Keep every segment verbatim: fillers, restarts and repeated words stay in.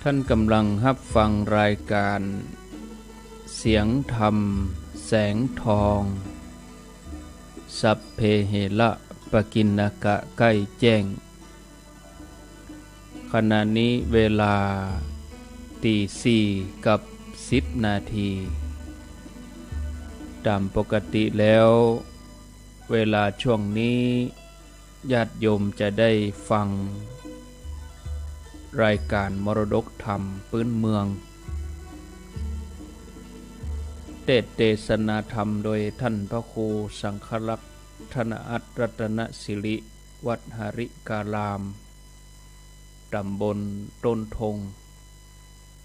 ท่านกำลังฮับฟังรายการเสียงธรรมแสงทอง สัพเพเหระปะกิณณกะ ใกล้แจ้ง ขณะนี้เวลาตีสี่กับสิบนาที ตามปกติแล้ว เวลาช่วงนี้ ญาติโยมจะได้ฟังรายการมรดกธรรมพื้นเมือง เทศน์เตสนาธรรมโดยท่านพระครูสังฆรักษ์ ธนอัตรรัตนสิริ วัดหริการาม ตำบลต้นทง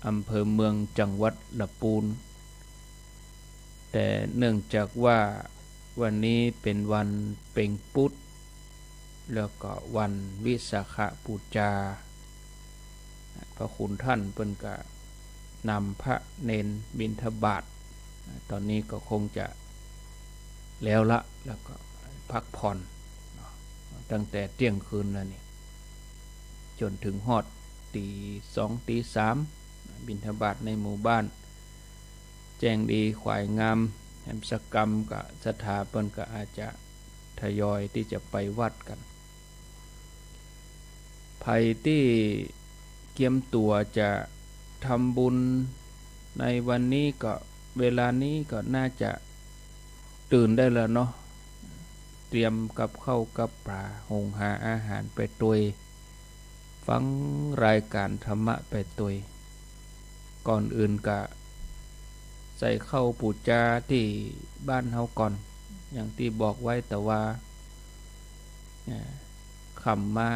อำเภอเมือง จังหวัดละปูน แต่เนื่องจากว่าวันนี้เป็นวันเป็งปุ๊ด แล้วก็วันวิสาขบูชา พระคุณท่านเปิ้นก็นำพระเณรบิณฑบาต ตอนนี้ก็คงจะแล้วละ แล้วก็พักผ่อนเนาะ ตั้งแต่เตี้ยงคืนแล้วนี่ จ๋นเถิงฮอดตี๋สองตี๋สาม บิณฑบาตในหมู่บ้าน แจ้งดีขวายงาม แหมสักกำก็ศรัทธาเปิ้นก็อาจจะทยอยตี้จะไปวัดกั๋น ใผตี้เกียมตั๋วจะทำบุญในวันนี้ก็ เวลานี้ก็น่าจะตื่นได้แล้วเนาะ เตรียมกับข้าวกับป๋า หุงหาอาหารไปตวย ฟังรายการธรรมะไปตวย ก่อนอื่นก็ใส่ข้าวบูชาตี้บ้านเฮาก่อน อย่างตี้บอกไว้แต่ว่า อ่า ค่ำมา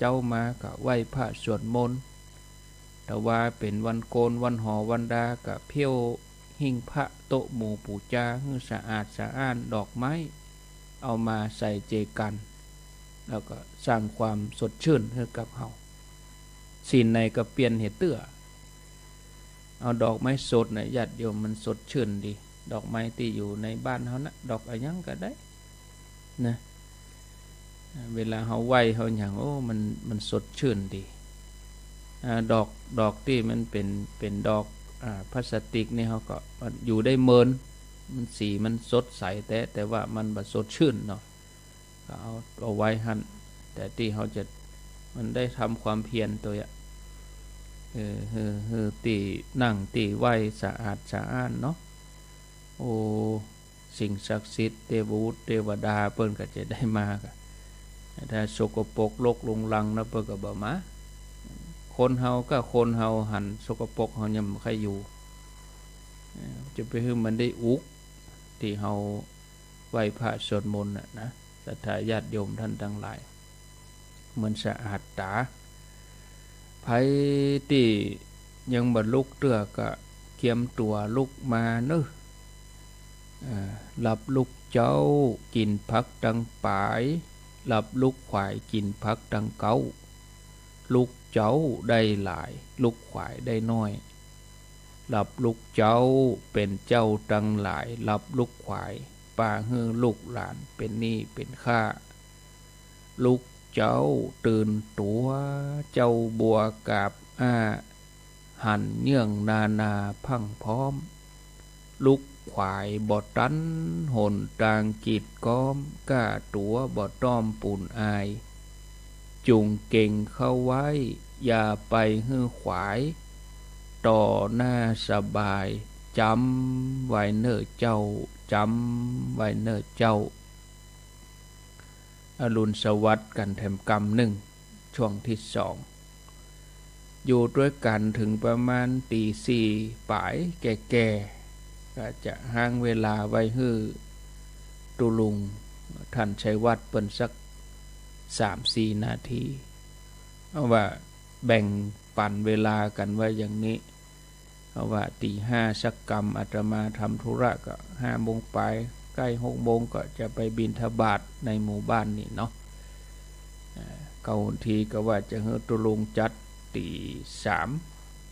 เจ๊ามาก็ไหว้พระสวดมนต์ แต่ว่าเป๋นวันโกนวันหอวันดาก็เผี้ยวหิ้งพระโต๊ะหมู่บูชาหื้อสะอาดสะอ้าน ดอกไม้เอามาใส่เจกัณฑ์ แล้วก็สร้างความสดชื่นหื้อกับเฮา ศีลไหนก็เปลี่ยนหื้อเตื้อ เอาดอกไม้สดน่ะ ญาติโยม มันสดชื่นดี ดอกไม้ตี้อยู่ในบ้านเฮานะ ดอกอะหยังก็ได้นะ เวลาเฮาไหว้เฮาหยัง โอ้ มัน มันสดชื่นดี อ่า ดอก ดอกตี้มันเป๋น เป๋นดอก อ่า พลาสติกนี่เฮาก็ มันอยู่ได้เมิน มันสีมันสดใสแต๊ แต่ว่ามันบ่สดชื่นเนาะ ก็เอา เอาไว้หั้น แต่ตี้เฮาจะ มันได้ทำความเพียรตวยอะ เออ หื้อ หื้อตี้นั่งตี้ไหว้สะอาดสะอ้านเนาะ โอ้ สิ่งศักดิ์สิทธิ์ เทวบุตรเทวดาเปิ้นก็จะได้มา ถ้าสกปรกรกรุงรังนะ เปิ้นก็บ่มา คนเฮาก็คนเฮาหันสกปรกเฮายังบ่ใค่อยู่ เออ จะไปหื้อมันได้อุก ตี้เฮาไหว้พระสวดมนต์น่ะนะ ศรัทธาญาติโยมท่านตังหลาย เหมือนสะอาดต๋า ใผตี้ยังบ่ลุกเตื้อก็เกียมตั๋วลุกมาเนาะ เอ่อ หลับลุกเจ๊ากิ๋นผักตังป๋าย หลับลุกขวายกิ๋นผักตังเก๊า ลุกเจ๊าได้หลาย ลุกขวายได้น้อย หลับลุกเจ๊าเป๋นเจ้าตังหลาย หลับลุกขวายปาหื้อลูกหลานเป๋นหนี้เป๋นข้า ลุกเจ๊าตื่นตั๋ว เจ้าบัวกาบอ้า หันเยื่องนานาพรั่งพร้อม ลุกขวายบ่ตันหนตางกีดก๊อม ก้าตั๋วบ่ต้อมปูนอาย จุ่งเก๋งเข้าไว้ อย่าไปหื้อขวาย ต่อหน้าสบาย จ๋ำไว้เน่อเจ้า จ๋ำไว้เน่อเจ้า อรุณสวัสดิ์กั๋นแถมกำนึ่ง ช่วงตี้สอง อยู่ตวยกั๋นเถิงประมาณตี๋สี่ป๋ายแก่ๆ ก็จะฮ้างเวลาไว้หื้อตุ๊ลุงท่านชัยวัฒน์เปิ้นสักสามสี่นาที เอาว่าแบ่งปันเวลากั๋นไว้อย่างนี้ เพราะว่าตี๋ห้าสักกำ อาตมาทำธุระก็ห้าโมงป๋าย ใก้หกโมงก็จะไปบิณฑบาตในหมู่บ้านนี่เนาะ อ่า เก่าทีก็ว่าจะหื้อตุ๊ลุงจัดตี๋สาม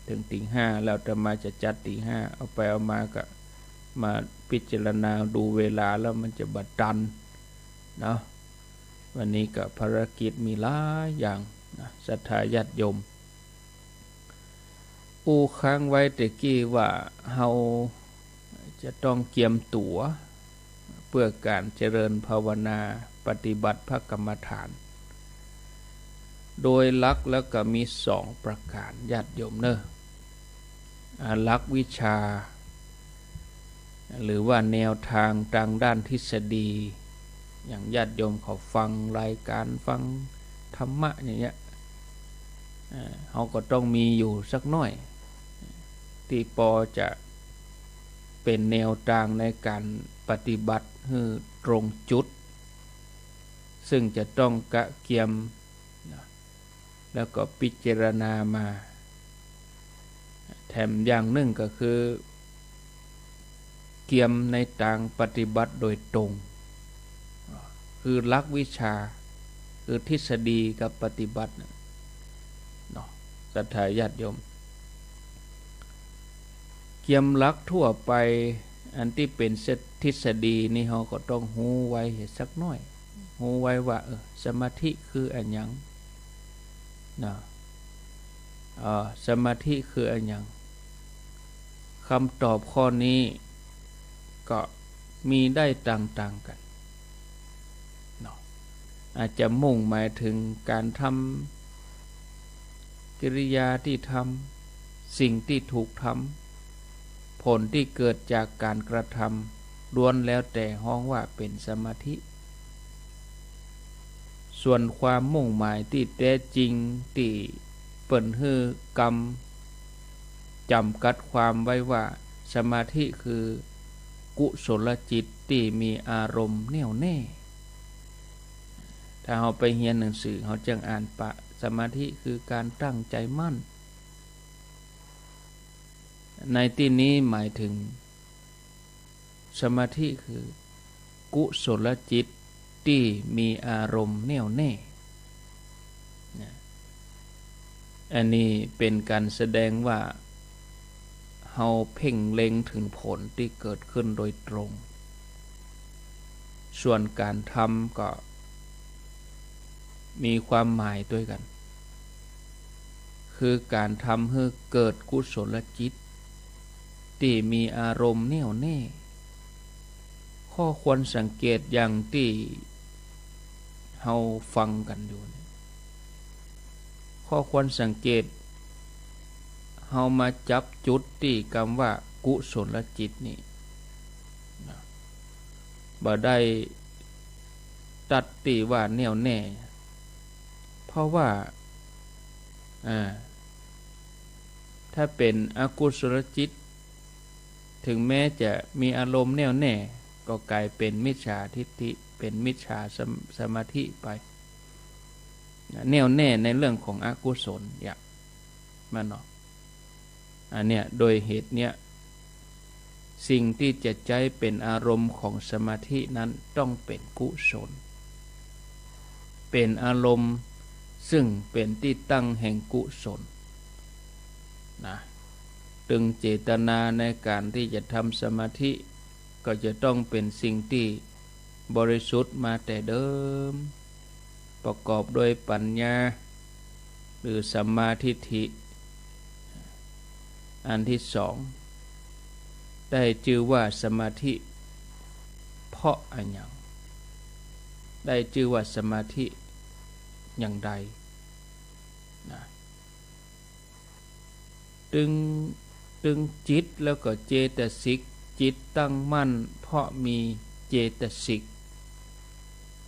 เถิงตี๋ห้า แล้วอาตมาจะจัดตี๋ห้า เอาไปเอามาก็มาพิจารณาดูเวลาแล้วมันจะบ่ตันเนาะ วันนี้ก็ภารกิจมีหลายอย่างนะ ศรัทธาญาติโยม อู้ค้างไว้แต่กี้ว่าเฮาจะต้องเกียมตั๋วเปื้อก๋านเจริญภาวนาปฏิบัติพระกรรมฐาน โดยหลักแล้วก็มีสองประก๋าน ญาติโยมเน่อ อ่า หลักวิชา หรือว่าแนวตางตางด้านทฤษฎี อย่างญาติโยมเขาฟังรายก๋านฟังธรรมะอย่างเนี้ย เอ่อ เฮาก็ต้องมีอยู่สักหน้อย ตี้ปอจะเป๋นแนวตางในก๋านปฏิบัติหื้อตรงจุด ซึ่งจะต้องกะเกียมนะ แล้วก็พิจารณามา แถมอย่างนึ่งก็คือ เกียมในตางปฏิบัติโดยตรง คือหลักวิชา คือทฤษฎีกับปฏิบัติน่ะเนาะ ศรัทธาญาติโยม เกียมหลักทั่วไป อันตี้เป๋นทฤษฎีนี่เฮาก็ต้องฮู้ไว้สักหน้อย ฮู้ไว้ว่า เออ สมาธิคืออะหยัง นะ เอ่อ สมาธิคืออะหยัง กำตอบข้อนี้ก็มีได้ต่างๆ กั๋นเนาะ อาจจะมุ่งหมายเถิงก๋านทำกิริยาตี้ทำ สิ่งตี้ถูกทำ ผลตี้เกิดจากก๋านกระทำ ล้วนแล้วแต่ฮ้องว่าเป๋นสมาธิ ส่วนความมุ่งหมายตี้แต๊จริงตี้เปิ้นหื้อกำจ๋ำกัดความไว้ว่า สมาธิคือกุศลจิตตี้มีอารมณ์แน่วแน่ ถ้าเฮาไปเฮียนหนังสือ เฮาจั้งอ่านปะ สมาธิคือก๋านตั้งใจ๋มั่น ในตี้นี้หมายเถิง สมาธิคือกุศลจิตตี้มีอารมณ์แน่วแน่นะ อันนี้เป๋นก๋านแสดงว่าเฮาเพ่งเล็งเถิงผลตี้เกิดขึ้นโดยตรง ส่วนก๋านทำก็มีความหมายตวยกั๋น คือก๋านทำหื้อเกิดกุศลจิตตี้มีอารมณ์แน่วแน่ ข้อควรสังเกตอย่างตี้เฮาฟังกั๋นอยู่เนี่ย ข้อควรสังเกต เฮามาจับจุดตี้กำว่ากุศลจิตนี่นะ บ่ได้ตัดตี้ว่าแน่วแน่ เพราะว่า อ่า ถ้าเป๋นอกุศลจิต เถิงแม้จะมีอารมณ์แน่วแน่ ก็ก๋ายเป๋นมิจฉาทิฏฐิ เป๋นมิจฉาสม- สมาธิไป แน่วแน่ในเรื่องของอกุศล อย่าง มันเนาะ อันเนี้ย โดยเหตุเนี้ย สิ่งตี้จะใจ๊เป๋นอารมณ์ของสมาธินั้นต้องเป๋นกุศล เป๋นอารมณ์ซึ่งเป๋นตี้ตั้งแห่งกุศลนะ ตึงเจตนาในก๋านตี้จะทำสมาธิ ก็จะต้องเป๋นสิ่งตี้บริสุทธิ์มาแต่เดิม ประกอบด้วยปัญญา หรือสัมมาทิฏฐิ อันที่สอง ได้จื้อว่าสมาธิเพราะอะหยัง ได้จื้อว่าสมาธิอย่างใดนะ ตึง ตึงจิตแล้วก็เจตสิก จิตตั้งมั่นเพราะมีเจตสิก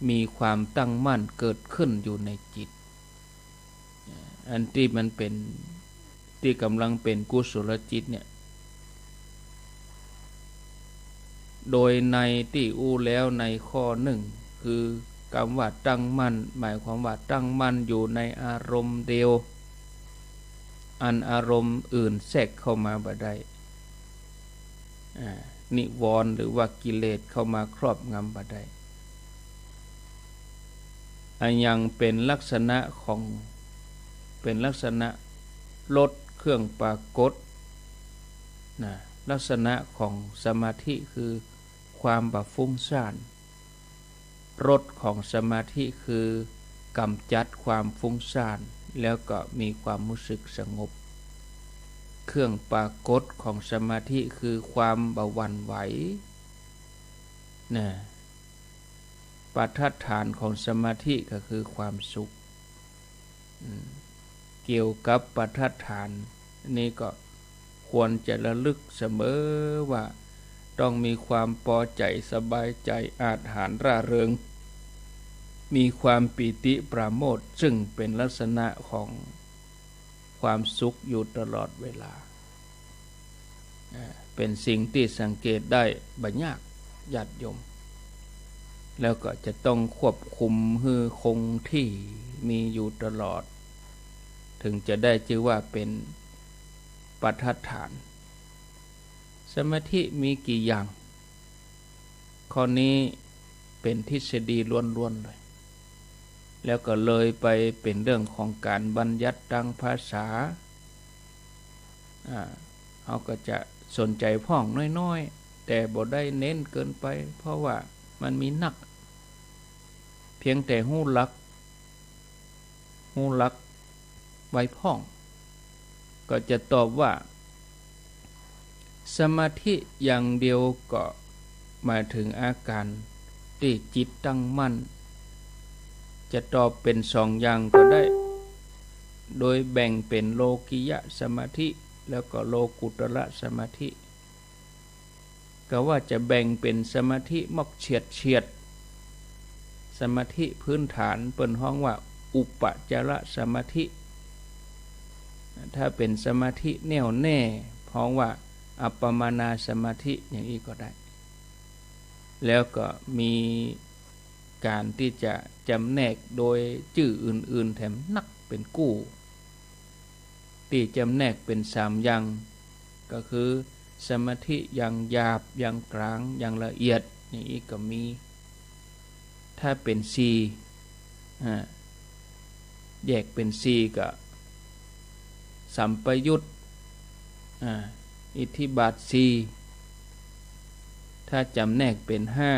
มีความตั้งมั่นเกิดขึ้นอยู่ในจิต อันตี้มันเป๋น ตี้ก๋ำลังเป๋นกุศลจิตเนี่ย โดยในตี้อู้แล้วในข้อนึ่ง คือกำว่าตั้งมั่น หมายความว่าตั้งมั่นอยู่ในอารมณ์เดียว อันอารมณ์อื่นแทรกเข้ามาบ่ได้ อ่า นิวรณ์หรือว่ากิเลสเข้ามาครอบงำบ่ได้ อะหยังเป๋นลักษณะของ เป๋นลักษณะรสเครื่องปรากฏนะ ลักษณะของสมาธิคือความบ่ฟุ้งซ่าน รสของสมาธิคือกำจัดความฟุ้งซ่าน แล้วก็มีความฮู้สึกสงบ เครื่องปรากฏของสมาธิคือความบ่หวั่นไหว นะ ปัตถฐานของสมาธิก็คือความสุข อืม เกี่ยวกับปัตถฐานนี้ก็ควรจะระลึกเสมอว่าต้องมีความปอใจ๋สบายใจ๋ อาถรรพ์ร่าเริง มีความปีติปราโมทย์ ซึ่งเป็นลักษณะของความสุขอยู่ตลอดเวลา อ่า เป็นสิ่งตี้สังเกตได้บ่ยาก ญาติโยม แล้วก็จะต้องควบคุมหื้อคงตี้มีอยู่ตลอด ถึงจะได้จื้อว่าเป็นปัตถฐาน สมาธิมีกี่อย่าง ข้อนี้เป็นทฤษฎีล้วนๆ เลย แล้วก็เลยไปเป็นเรื่องของก๋านบัญญัติตางภาษา อ่า เฮาก็จะสนใจ๋พ่องน้อยๆ แต่บ่ได้เน้นเกินไป เพราะว่ามันมีนัก เพียงแต่ฮู้หลัก ฮู้หลักไว้พ่อง ก็จะตอบว่า สมาธิอย่างเดียวก็หมายถึงอาก๋านตี้จิตตั้งมั่น จะตอบเป็นสองอย่างก็ได้ โดยแบ่งเป็นโลกิยสมาธิ แล้วก็โลกุตตรสมาธิ ก็ว่าจะแบ่งเป็นสมาธิมอกเฉียดๆ สมาธิพื้นฐานเปิ้นฮ้องว่าอุปจารสมาธิ ถ้าเป็นสมาธิแน่วแน่ฮ้องว่าอัปปมาณสมาธิอย่างอี้ก็ได้ แล้วก็มีก๋านตี้จะจำแนกโดยจื้ออื่นๆ แถมนักเป็นกู้ ตี้จำแนกเป็นสามอย่าง ก็คือสมาธิอย่างหยาบ อย่างก๋าง อย่างละเอียด อย่างอี้ก็มี ถ้าเป็นสี่ อ่า แยกเป็นสี่ก็สัมปยุต อ่า อิทธิบาทสี่ ถ้าจำแนกเป็นห้า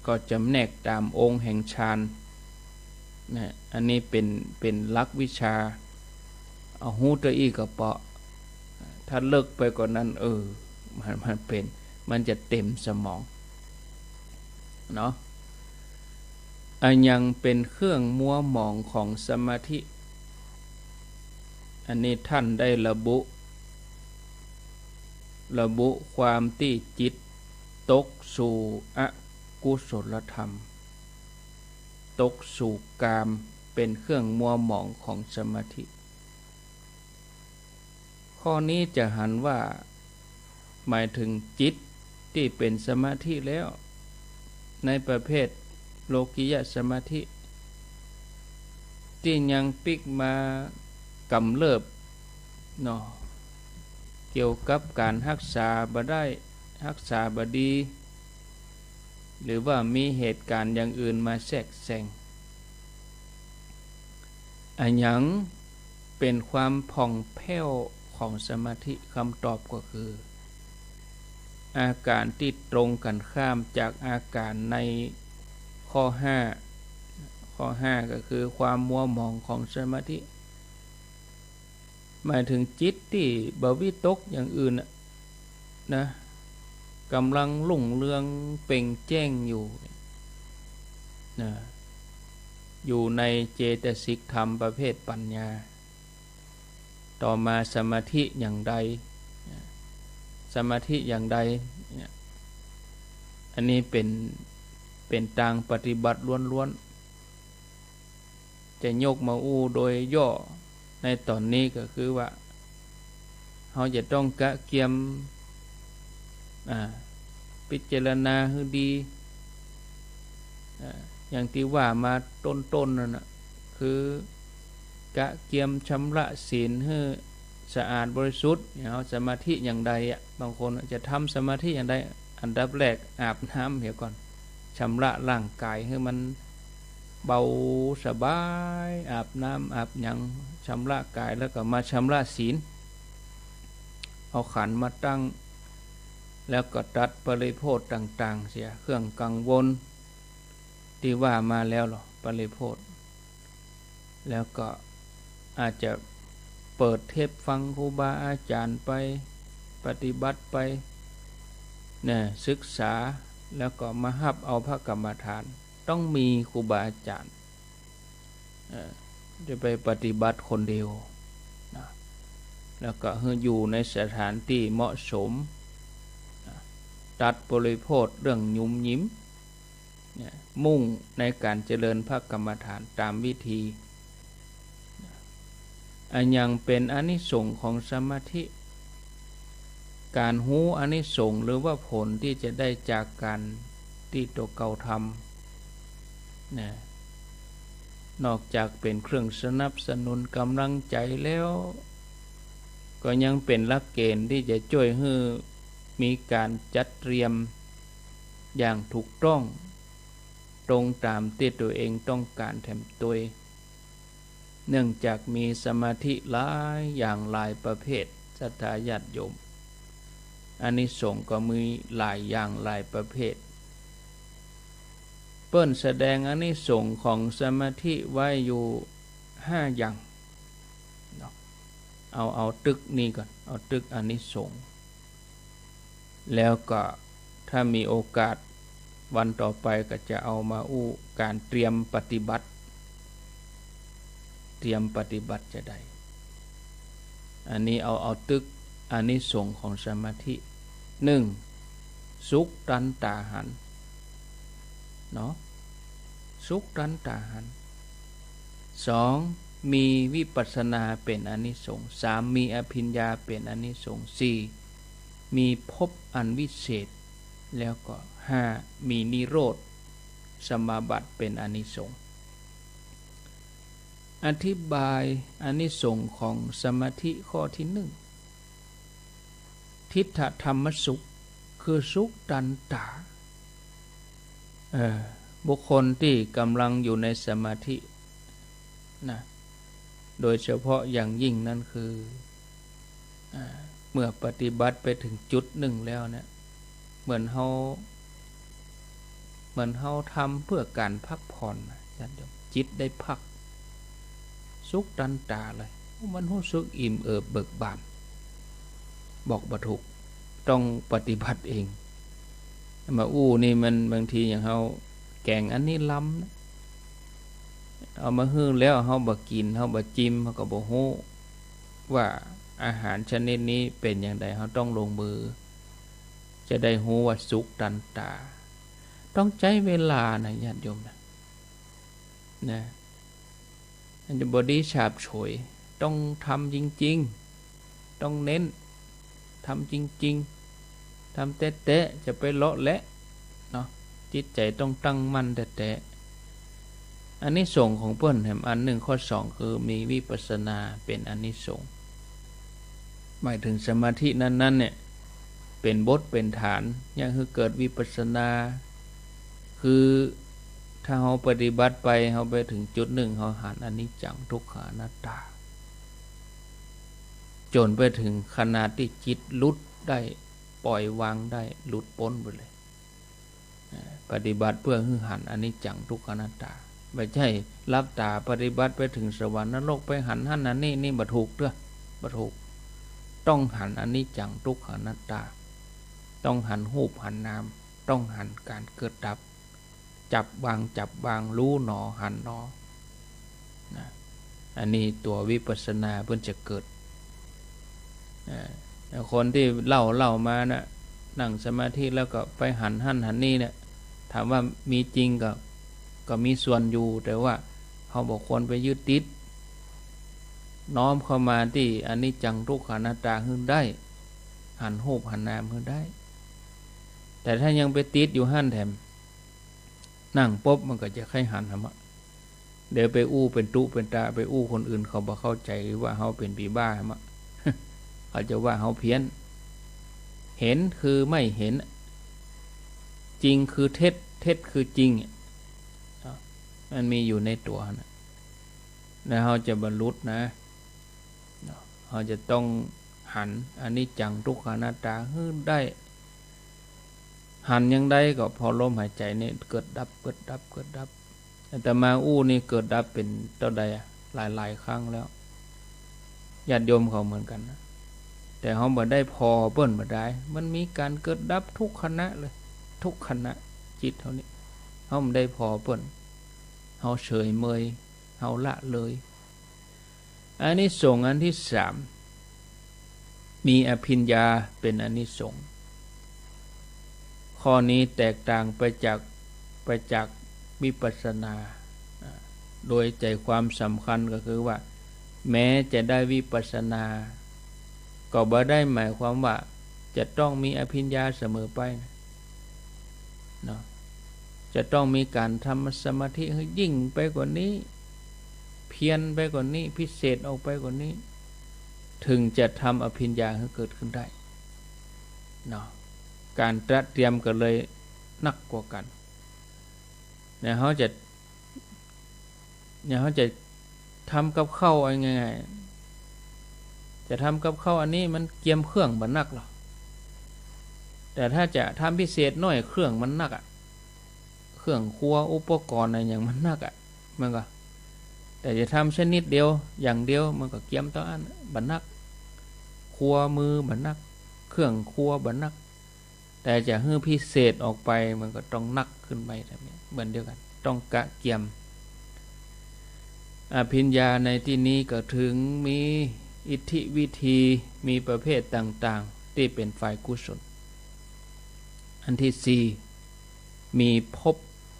ก็จำแนกต๋ามองค์แห่งฌาน นะ อันนี้เป็น เป็นหลักวิชา เอาฮู้เต้าอี้ก็เปาะ ถ้าเลิกไปกว่านั้น เออ มัน มันเป็น มันจะเต็มสมอง เนาะ อะหยังเป็นเครื่องมัวหมองของสมาธิ อันนี้ต้านได้ระบุ ระบุความตี้จิตตกสู่อกุศลธรรม ตกสู่กาม เป็นเครื่องมัวหมองของสมาธิ ข้อนี้จะหันว่าหมายถึงจิตตี้เป๋นสมาธิแล้ว ในประเภทโลกิยสมาธิ ตี้ยังปิ๊กมากำเริบเนาะ เกี่ยวกับก๋านฮักษาบ่ได้ ฮักษาบ่ดี หรือว่ามีเหตุก๋ารณ์อย่างอื่นมาแทรกแซง อะหยังเป๋นความผ่องแผ้วของสมาธิ กำตอบก็คือ อาก๋ารตี้ตรงกั๋นข้ามจากอาก๋ารในข้อห้า ข้อห้าก็คือความมัวหมองของสมาธิ หมายถึงจิตตี้บ่วิตกอย่างอื่นน่ะ นะ ก๋ำลังรุ่งเรืองเปล่งแจ้งอยู่ นะ อยู่ในเจตสิกธรรมประเภทปัญญา ต่อมาสมาธิอย่างใด สมาธิอย่างใดเนี่ย อันนี้เป๋น เป๋นตางปฏิบัติล้วนๆ จะยกมาอู้โดยย่อในต๋อนนี้ก็คือว่า เฮาจะต้องกะเกียม อ่า พิจารณาหื้อดี อ่า อย่างตี้ว่ามาต้นๆ นั่นน่ะ คือกะเกียมชำระศีลหื้อสะอาดบริสุทธิ์เนี่ย เฮาสมาธิอย่างใดอะ บางคนจะทำสมาธิอย่างใด อันดับแรกอาบน้ำเหียก่อน ชำระร่างก๋ายหื้อมันเบาสบาย อาบน้ำอาบหยัง ชำระก๋าย แล้วก็มาชำระศีล เอาขันมาตั้ง แล้วก็ตัดปริโภทต่างๆ เสีย เครื่องกังวลตี้ว่ามาแล้วเนาะ ปริโภท แล้วก็อาจจะ เปิดเทปฟังครูบาอาจ๋ารย์ไป ปฏิบัติไป เนี่ย ศึกษา แล้วก็มาฮับเอาพระกรรมฐาน ต้องมีครูบาอาจ๋ารย์ เอ่อ จะไปปฏิบัติคนเดียวนะ แล้วก็หื้ออยู่ในสถานตี้เหมาะสมนะ ตัดบริโภคเรื่องหยุมหยิม เนี่ย มุ่งในก๋านเจริญพระกรรมฐานต๋ามวิธี อันยังเป๋นอานิสงส์ของสมาธิ ก๋านฮู้อานิสงส์หรือว่าผลตี้จะได้จากก๋านตี้ตั๋วเก่าทำ นะ นอกจากเป๋นเครื่องสนับสนุนก๋ำลังใจ๋แล้ว ก็ยังเป๋นหลักเกณฑ์ตี้จะจ้วยหื้อมีก๋านจัดเตรียมอย่างถูกต้อง ตรงต๋ามตี้ตั๋วเองต้องก๋านแถมตวย เนื่องจากมีสมาธิหลายอย่างหลายประเภท ศรัทธาญาติโยม อานิสงส์ก็มีหลายอย่างหลายประเภท เปิ้นแสดงอานิสงส์ของสมาธิไว้อยู่ห้าอย่างเนาะ เอา เอาตึกนี้ก่อน เอาตึกอานิสงส์ แล้วก็ถ้ามีโอกาสวันต่อไปก็จะเอามาอู้ก๋านเตรียมปฏิบัติ เตรียมปฏิบัติจะได้ อันนี้เอา เอาตึกอานิสงส์ของสมาธิ นึ่ง สุขตันต๋าหัน เนาะ สุขตันต๋าหัน สอง มีวิปัสสนาเป๋นอานิสงส์ สาม มีอภิญญาเป๋นอานิสงส์ สี่ มีภพอันวิเศษ แล้วก็ ห้า มีนิโรธสมาบัติเป๋นอานิสงส์ อธิบายอานิสงส์ของสมาธิข้อที่นึ่ง ทิฏฐธรรมสุข คือสุขตันต๋า เอ่อ บุคคลตี้ก๋ำลังอยู่ในสมาธินะ โดยเฉพาะอย่างยิ่งนั้นคือ อ่า เมื่อปฏิบัติไปเถิงจุดนึ่งแล้วเนี่ย เหมือนเฮา เหมือนเฮาทำเพื่อก๋านพักผ่อนนะ ญาติโยม จิตได้พัก สุขตันต๋าเลย มันฮู้สึกอิ่มเอิบเบิกบาน บอกบ่ถูก ต้องปฏิบัติเอง มาอู้นี่มันบางทีอย่างเฮาแก๋งอันนี้ลำนะ เอามาหื้อแล้วเฮาบ่กิ๋น เฮาบ่จิม เฮาก็บ่ฮู้ว่าอาหารชนิดนี้เป๋นอย่างใด เฮาต้องลงมือ จะได้ฮู้ว่าสุขตันต๋า ต้องใจ๊เวลานะ ญาติโยมนะ นะ มันจะบ่ดีฉาบฉวย ต้องทำจริงๆ ต้องเน้น ทำจริงๆ ทำแต๊ๆ จะไปเลาะแหละเนาะ จิตใจ๋ต้องตั้งมั่นแต๊ๆ อานิสงส์ของเปิ้นแหมอันนึ่ง ข้อสอง คือมีวิปัสสนาเป๋นอานิสงส์ หมายถึงสมาธินั้นๆ เนี่ย เป๋นบทเป๋นฐาน เยียะหื้อเกิดวิปัสสนา คือถ้าเฮาปฏิบัติไป เฮาไปเถิงจุดนึ่ง เฮาหันอนิจจังทุกขังอนัตตา จ๋นไปเถิงขนาดตี้จิตหลุดได้ ปล่อยวางได้ หลุดป๊นไปเลย อ่า ปฏิบัติเพื่อหื้อหันอนิจจังทุกขังอนัตตา บ่ใจ้หลับต๋าปฏิบัติไปเถิงสวรรค์นรก ไปหันหั้นหันนี่ นี่บ่ถูกเตื้อ บ่ถูก ต้องหันอนิจจังทุกขังอนัตตา ต้องหันรูปหันนาม ต้องหันก๋านเกิดดับ จับวาง จับวาง ฮู้หนอ หันหนอ นะ อันนี้ตั๋ววิปัสสนาเปิ้นจะเกิด อ่า แต่คนตี้เล่าเล่ามาน่ะ นั่งสมาธิแล้วก็ไปหันหั้นหันนี่เนี่ย ถามว่ามีจริงก็ ก็มีส่วนอยู่ แต่ว่าเฮาบ่ควรไปยึดติด น้อมเข้ามาตี้อนิจจังทุกขังอนัตตาหื้อได้ หันรูปหันนามหื้อได้ แต่ถ้ายังไปติดอยู่หั้นแถม นั่งปุ๊บมันก็จะใค่หันหั้นมะ เดี๋ยวไปอู้เป๋นตุ๊เป๋นตา ไปอู้คนอื่นเขาบ่เข้าใจ๋ว่าเฮาเป๋นปี๋บ้าหั้นมะ เขาจะว่าเฮาเพี้ยน เห็นคือไม่เห็น จริงคือเท็จ เท็จคือจริง มันมีอยู่ในตั๋วนะ แล้วเฮาจะบรรลุนะ เฮาจะต้องหันอนิจจังทุกขังอนัตตาหื้อได้ หันอย่างใดก็ผ่อลมหายใจ๋นี่ เกิดดับ เกิดดับ เกิดดับ อาตมาอู้นี่เกิดดับเป๋นเต้าใดอะ หลายๆ ครั้งแล้ว ญาติโยมเขาเหมือนกั๋นนะ แต่เฮาบ่ได้ผ่อเปิ้นบ่ได้ มันมีก๋านเกิดดับทุกขณะเลย ทุกขณะ จิตเฮานี่ เฮาบ่ได้ผ่อเปิ้น เฮาเฉยเมย เฮาละเลย อานิสงส์อันตี้สาม มีอภิญญาเป๋นอานิสงส์ ข้อนี้แตกต่างไปจาก ไปจากวิปัสสนา อ่า โดยใจ๋ความสำคัญก็คือว่า แม้จะได้วิปัสสนา ก็บ่ได้หมายความว่าจะต้องมีอภิญญาเสมอไปนะ เนาะ จะต้องมีก๋านทำสมาธิหื้อยิ่งไปกว่านี้ เพียรไปกว่านี้ พิเศษออกไปกว่านี้ เถิงจะทำอภิญญาหื้อเกิดขึ้นได้ เนาะ ก๋านตระเตรียมก็เลยหนักกว่ากั๋น เนี่ย เฮาจะ เนี่ย เฮาจะทำกับข้าวเอาง่ายๆ จะทำกับข้าวอันนี้มันเกียมเครื่องบ่หนักหรอก แต่ถ้าจะทำพิเศษหน้อย เครื่องมันหนักอะ เครื่องครัว อุปกรณ์อะหยังมันหนักอะ มันก็ แต่จะทำชนิดเดียว อย่างเดียว มันก็เกียมเต้าอั้น บ่หนัก ครัวมือบ่หนัก เครื่องครัวบ่หนัก แต่จะหื้อพิเศษออกไป มันก็ต้องหนักขึ้นไป เหมือนเดียวกั๋น ต้องกะเกียม อภิญญาในตี้นี้ก็เถิงมีอิทธิวิธี มีประเภทต่างๆ ตี้เป๋นฝ่ายกุศล อันตี้สี่ มีภพ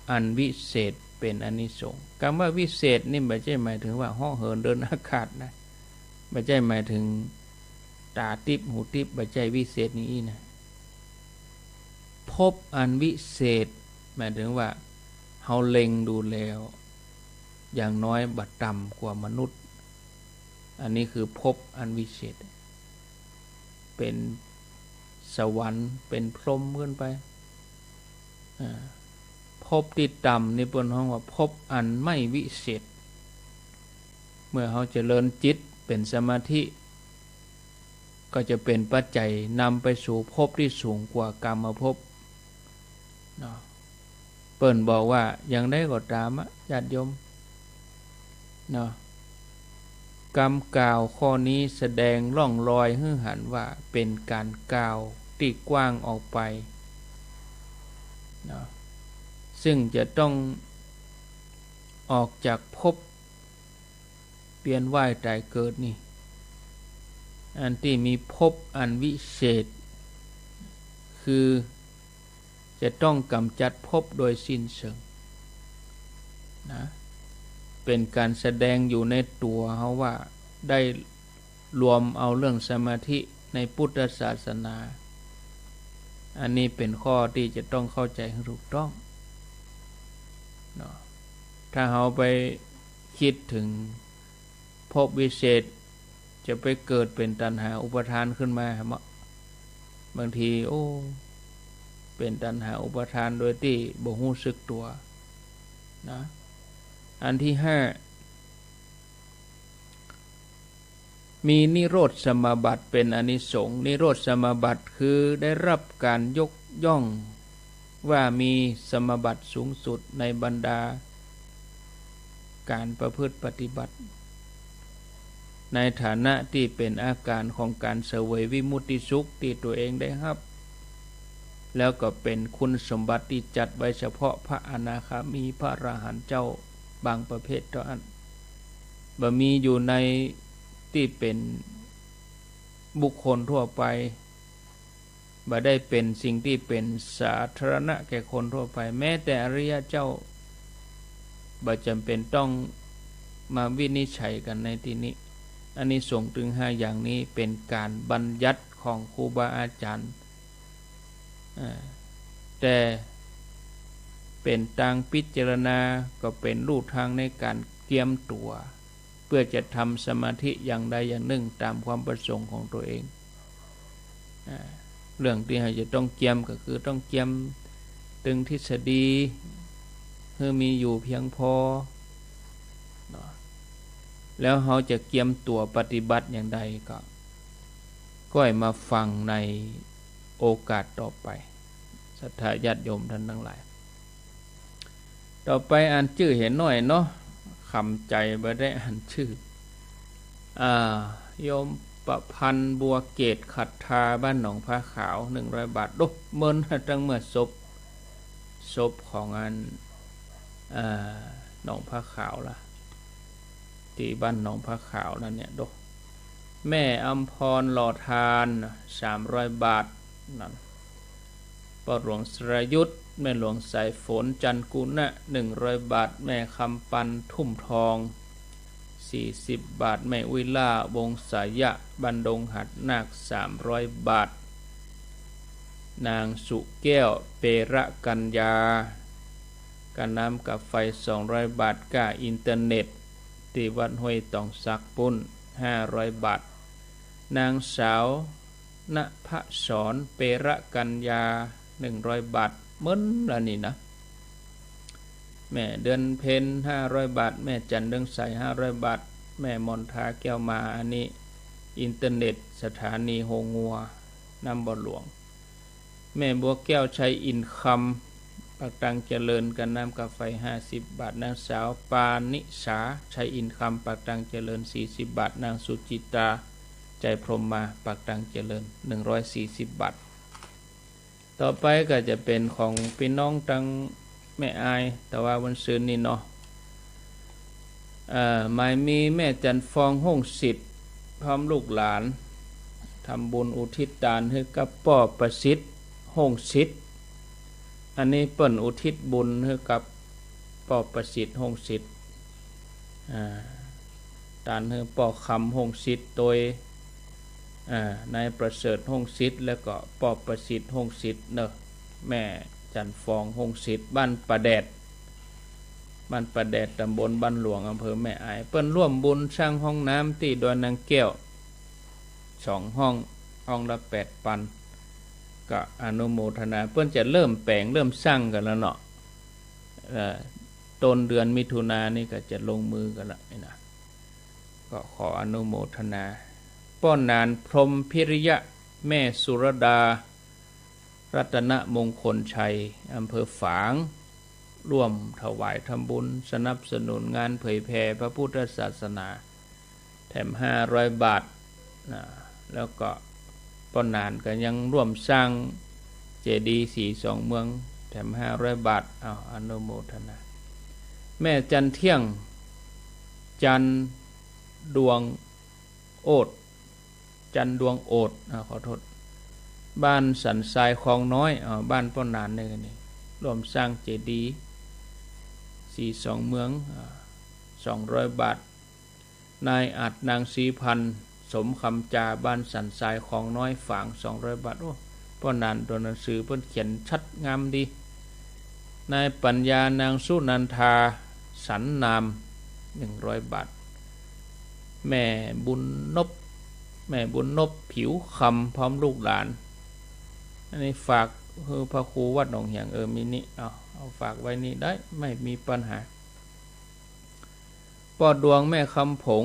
อันวิเศษเป๋นอานิสงส์ กำว่าวิเศษนี่บ่ใจ้หมายเถิงว่าเหาะเหินเดินอากาศนะ บ่ใจ้หมายเถิงต๋าติ๊บหูติ๊บ บ่ใจ้วิเศษอย่างอี้นะ ภพอันวิเศษ หมายเถิงว่าเฮาเล็งดูแล้ว อย่างน้อยบ่ต่ำกว่ามนุษย์ อันนี้คือภพอันวิเศษ เป๋นสวรรค์ เป๋นพรหมขึ้นไป อ่า ภพตี้ต่ำนี่เปิ้นฮ้องว่าภพอันไม่วิเศษ เมื่อเฮาเจริญจิตเป๋นสมาธิ ก็จะเป๋นปัจจัยนำไปสู่ภพตี้สูงกว่ากามภพ เนาะ เปิ้นบอกว่าอย่างใดก็ต๋ามอะ ญาติโยม เนาะ กำกล่าวข้อนี้แสดงร่องรอยหื้อหันว่าเป๋นก๋านกล่าวตี้กว้างออกไป เนาะ ซึ่งจะต้องออกจากภพ เวียนว่ายต๋ายเกิดนี่ อันตี้มีภพอันวิเศษ คือจะต้องก๋ำจัดภพโดยสิ้นเชิง นะ เป๋นก๋านแสดงอยู่ในตั๋วเฮาว่าได้รวมเอาเรื่องสมาธิในพุทธศาสนา อันนี้เป๋นข้อตี้จะต้องเข้าใจ๋หื้อถูกต้อง เนาะ ถ้าเฮาไป กึ๊ดเถิงภพวิเศษ จะไปเกิดเป๋นตัณหาอุปาทานขึ้นมา หันบ่ บางที โอ้ เป๋นตัณหาอุปาทานโดยตี้บ่ฮู้สึกตั๋ว นะ อันตี้ห้า มีนิโรธสมาบัติเป๋นอานิสงส์ นิโรธสมาบัติคือได้รับก๋านยกย่อง ว่ามีสมาบัติสูงสุดในบรรดาก๋านประพฤติปฏิบัติ ในฐานะตี้เป๋นอาก๋านของก๋านเสวยวิมุตติสุขตี้ตั๋วเองได้ฮับ แล้วก็เป๋นคุณสมบัติตี้จัดไว้เฉพาะพระอนาคามี พระอรหันต์เจ้าบางประเภทเต้าอั้น บ่มีอยู่ในตี้เป๋นบุคคลทั่วไป บ่ได้เป๋นสิ่งตี้เป๋นสาธารณะแก่คนทั่วไป แม้แต่อริยะเจ้า บ่จ๋ำเป๋นต้องมาวินิจฉัยกั๋นในตี้นี้ อานิสงส์ตึงห้าอย่างนี้เป๋นก๋านบัญญัติของครูบาอาจ๋ารย์ อ่า แต่เป๋นตางพิจารณา ก็เป๋นลู่ตางในก๋านเกียมตั๋ว เปื้อจะทำสมาธิอย่างใดอย่างนึ่งต๋ามความประสงค์ของตั๋วเอง อ่า เรื่องตี้เฮาจะต้องเกียมก็คือต้องเกียมตึงทฤษฎีหื้อมีอยู่เพียงพอ เนาะ แล้วเฮาจะเกียมตั๋วปฏิบัติอย่างใดก็ ก้อยมาฟังในโอกาสต่อไป ศรัทธาญาติโยมต้านตังหลาย ต่อไปอ่านจื้อเหียน้อยเนาะ ขำใจ๋บ่ได้อ่านจื้อ อ่า โยมประพันธ์ บัวเกตขัตตา บ้านหนองผ้าขาว หนึ่งร้อยบาท โอ้ เมินตั้งเมื่อศพ ศพของอัน อ่า หนองผ้าขาวละ ตี้บ้านหนองผ้าขาวนั่นเนี่ย โด แม่อำพร หล่อทาน สามร้อยบาท นั่น ป้อหลวงสรยุทธ แม่หลวงสายฝน จันทร์กุณะ หนึ่งร้อยบาท แม่คำปัน ทุ่มทอง สี่สิบบาท แม่อุ้ยล่า วงศายะ บ้านดงหาดนาค สามร้อยบาท นางสุแก้ว เประกัญญา ก้าน้ำก้าไฟ สองร้อยบาท ก้าอินเทอร์เน็ต ตี้วัดห้วยตองสักปุ้น ห้าร้อยบาท นางสาว ณภสร เประกัญญา หนึ่งร้อยบาท เมินละนี่นะ แม่เดือนเพ็ญ ห้าร้อยบาท แม่จันทร์เรืองใส ห้าร้อยบาท แม่มนทา แก้วมา อันนี้ อินเทอร์เน็ต สถานีโฮงัว น้ำบ่อหลวง แม่บัวแก้ว ชัยอินคำ ปากตังเจริญ ก้าน้ำก้าไฟ ห้าสิบบาท นางสาว ปานิสา ชัยอินคำ ปากตังเจริญ สี่สิบบาท นางสุจิตา ใจพรหมมา ปากตังเจริญ หนึ่งร้อยสี่สิบบาท ต่อไปก็จะเป๋นของปี้น้องตังแม่อาย ตะวาวันซืนนี่เนาะ เอ่อ หมายมีแม่จันทร์ฟอง ฮ่งสิทธิ์ พร้อมลูกหลาน ทำบุญอุทิศตานหื้อกับป้อประสิทธิ์ ฮ่งสิทธิ์ อันนี้เปิ้นอุทิศบุญหื้อกับป้อประสิทธิ์ ฮ่งสิทธิ์ อ่า ตานหื้อป้อคำ ฮ่งสิทธิ์ โตย อ่า นายประเสริฐ ฮ่งสิทธิ์ แล้วก็ป้อประสิทธิ์ ฮ่งสิทธิ์เนาะ แม่จันทร์ฟอง ฮ่งสิทธิ์ บ้านป่าแดด บ้านป่าแดด ตำบลบ้านหลวง อำเภอแม่อาย เปิ้นร่วมบุญสร้างห้องน้ำตี้ดอยนางแก้ว สองห้อง ห้องละแปดปัน ก็อนุโมทนา เปิ้นจะเริ่มแป๋งเริ่มสร้างกั๋นแล้วเนาะ เอ่อ ต้นเดือนมิถุนานี่ก็จะลงมือกั๋นละนี่นะ ก็ขออนุโมทนา ป้อหนาน พรหมพิริยะ แม่สุรดา รัตนมงคลชัย อำเภอฝาง ร่วมถวายทำบุญสนับสนุนงานเผยแผ่พระพุทธศาสนา แถมห้าร้อยบาทนะ แล้วก็ป้อหนานก็ยังร่วมสร้างเจดีย์ศรีสองเมือง แถมห้าร้อยบาท เอาอนุโมทนา แม่จันเที่ยง จันดวงโอด จันดวงโอด อ่า ขอโทษ บ้านสันทรายคลองน้อย อ่า บ้านป้อหนานนี่ นี่ ร่วมสร้างเจดีย์ศรีสองเมือง อ่า สองร้อยบาท นายอัด นางศรีพันธ์ สมคำจา บ้านสันทรายคลองน้อย ฝาง สองร้อยบาท โอ้ ป้อหนาน ตั๋วหนังสือเปิ้นเขียนชัดงามดี นายปัญญา นางสุนันทา สันนาม หนึ่งร้อยบาท แม่บุญนบ แม่บุญนบ ผิวคำ พร้อมลูกหลาน อันนี้ฝากหื้อพระครูวัดหนองเหียง เออ มีนี่ เอา เอาฝากไว้นี่ได้ ไม่มีปัญหา ป้อดวง แม่คำผง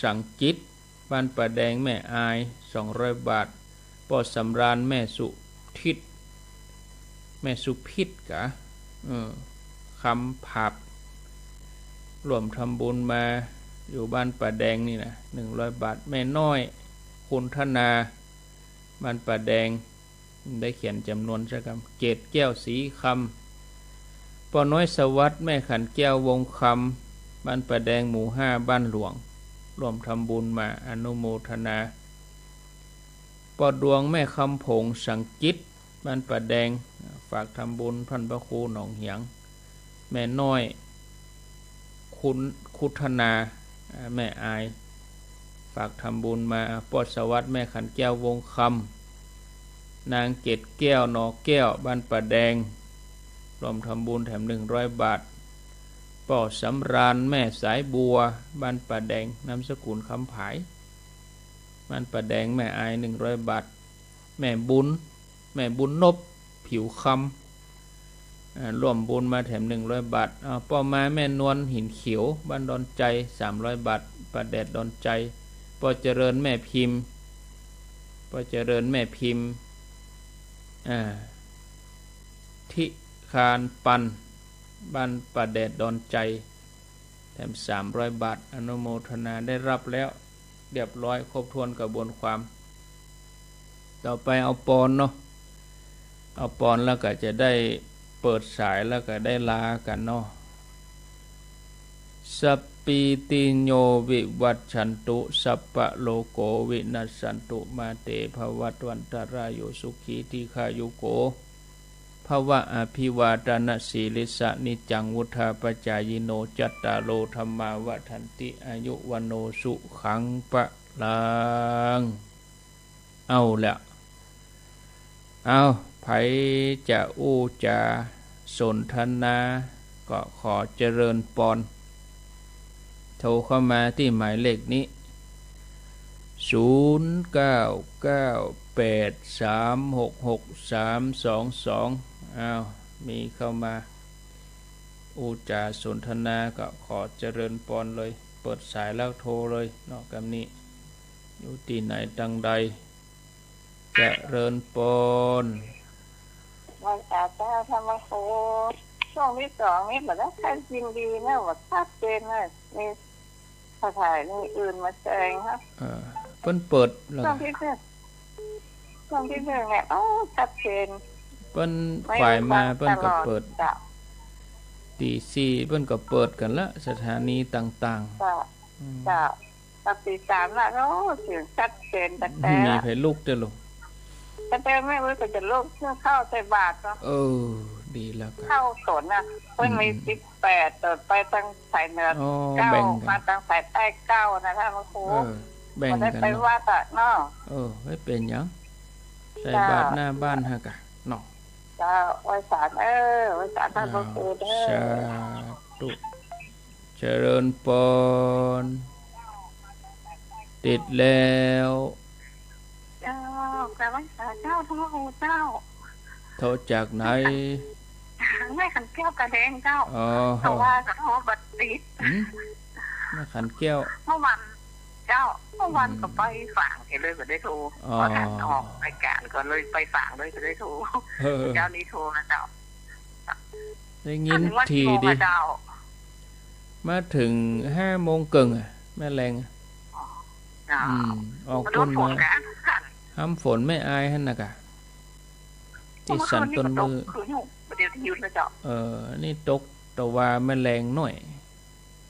สังกิจ บ้านป่าแดง แม่อาย สองร้อยบาท ป้อสำราญ แม่สุทิศ แม่สุพิษกะ เออ คำผาบ ร่วมทำบุญมา อยู่บ้านป่าแดงนี่นะ หนึ่งร้อยบาท แม่น้อย คุณธนา บ้านป่าแดง ได้เขียนจ๋ำนวนซะกำ เกตแก้ว ศรีคำ ป้อน้อยสวัสดิ์ แม่ขันแก้ว วงคำ บ้านป่าแดง หมู่ห้า บ้านหลวง ร่วมทำบุญมา อนุโมทนา ป้อดวง แม่คำผง สังกิจ บ้านป่าแดง ฝากทำบุญท่านพระครูหนองเหียง แม่น้อย คุณ คุณธนา อ่า แม่อาย ฝากทำบุญมา ป้อสวัสดิ์ แม่ขันแก้ว วงคำ นางเกตแก้ว หนอแก้ว บ้านป่าแดง ร่วมทำบุญแถมหนึ่งร้อยบาท ป้อสำราญ แม่สายบัว บ้านป่าแดง นามสกุลคำผาย บ้านป่าแดง แม่อาย หนึ่งร้อยบาท แม่บุญ แม่บุญนบ ผิวคำ อ่า ร่วมบุญมาแถมหนึ่งร้อยบาท เอา ป้อมา แม่นวล หินเขียว บ้านดอนไจ สามร้อยบาท ป่าแดด ดอนไจ ป้อเจริญ แม่พิมพ์ ป้อเจริญ แม่พิมพ์ อ่า ทิคารปัน บ้านป่าแดด ดอนไจ แถมสามร้อยบาท อนุโมทนา ได้รับแล้ว เรียบร้อยครบถ้วนกระบวนความ ต่อไปเอาปอนเนาะ เอาปอนแล้วก็จะได้เปิดสายแล้วก็ได้ลากั๋นเนาะ สัพพีติโยวิวัชชันตุ สัพพะโรโควินัสสันตุ มาเตภวัตวันตราโย สุขีทีฆายุโก ภะวะ อภิวาทะนะสีลิสสะ นิจจังวุฑฒาปะจายิโน จัตตาโรธัมมาวัฑฒันติ อายุวัณโณสุขังพะลัง เอาละ เอา ใผจะอู้จ๋าสนทนา ก็ขอเจริญปอน โทรเข้ามาตี้หมายเลขนี้ ศูนย์เก้าเก้าแปดสามหกหกสามสองสอง อ้าว มีเข้ามา อู้จ๋าสนทนาก็ขอเจริญปอนเลย เปิดสายแล้วโทรเลยเนาะ กำนี้ อยู่ตี้ไหนตังใด เจริญปอน ไหว้สาเจ้าธรรมครู ช่วงตี้สองนี่บ่ได้ค่อยยินดีนะ บ่ชัดเจนนะ มีสถานีอื่นมาแซงฮะ เออ เปิ้นเปิดแล้ว ช่วงตี้หนึ่ง ช่วงตี้หนึ่งเนี่ย โอ้ ชัดเจน เปิ้น ไม่ ขวายมา ฟัง เปิ้นก็ ตลอด เปิด เจ้า ตี้สี่เปิ้นก็เปิดกั๋นละ สถานีต่างๆ เจ้า อืม เจ้า ตัดตี้สามละ โอ้ เสียงชัดเจน แต่แต่ มีใผลุกเด้อลูก แต่แต่แม่เว้ยก็จะลุกเพื่อเข้าใส่บาตรเนาะ เออ ดีแล้วก็ เข้าสนน่ะ เปิ้นมี อืม สิบแปด เปิดไปตังสายเหนือ อ๋อ เก้า แบ่งกั๋น มาตังสายใต้เก้านะท่านพระครู เออ แบ่งกั๋น บ่ได้ไป เนาะ วัดอะเนาะ เออ ไม่เป๋นหยัง ใส่บาตร เจ้า หน้าบ้านฮะกะเนาะ เจ้า ไหว้สาเออ ไหว้สาท่านพระครูเด้อ อ้าว สาธุ เจริญปอน ติดแล้ว เจ้า กราบไหว้สาเจ้า ท่านพระครูเจ้า โทรจากไหน แม่ขันแก้วกาแดงเจ้า อ๋อ แต่ว่าก็โทรบ่ติด หืม แม่ขันแก้ว เมื่อวาน เจ้า เมื่อวาน อืม ก็ไปฝางเสียเลยบ่ได้โทร อ๋อ พอท่านออกรายการก็เลยไปฝางเลย ก็ได้โทร เออ เจ้านี้โทรมาเจ้า ได้ยิน มาถึงวัน ถี่ กี่โมง ดี อะเจ้า มาถึงห้าโมงเกิ่งอะ แม่แลงอะ อ๋อ เจ้า อืม ออก มาโดน ปุ้น ฝน มา กะ ห้ำฝนแม่อายหั้นนะกะ ตี้สันต้นมือ เมื่อคืนนี้ก็ตก คืนนี้บ่เดี๋ยวตี้หยุดแล้วเจ้า เออ นี่ตกตะวาแม่แลงหน้อย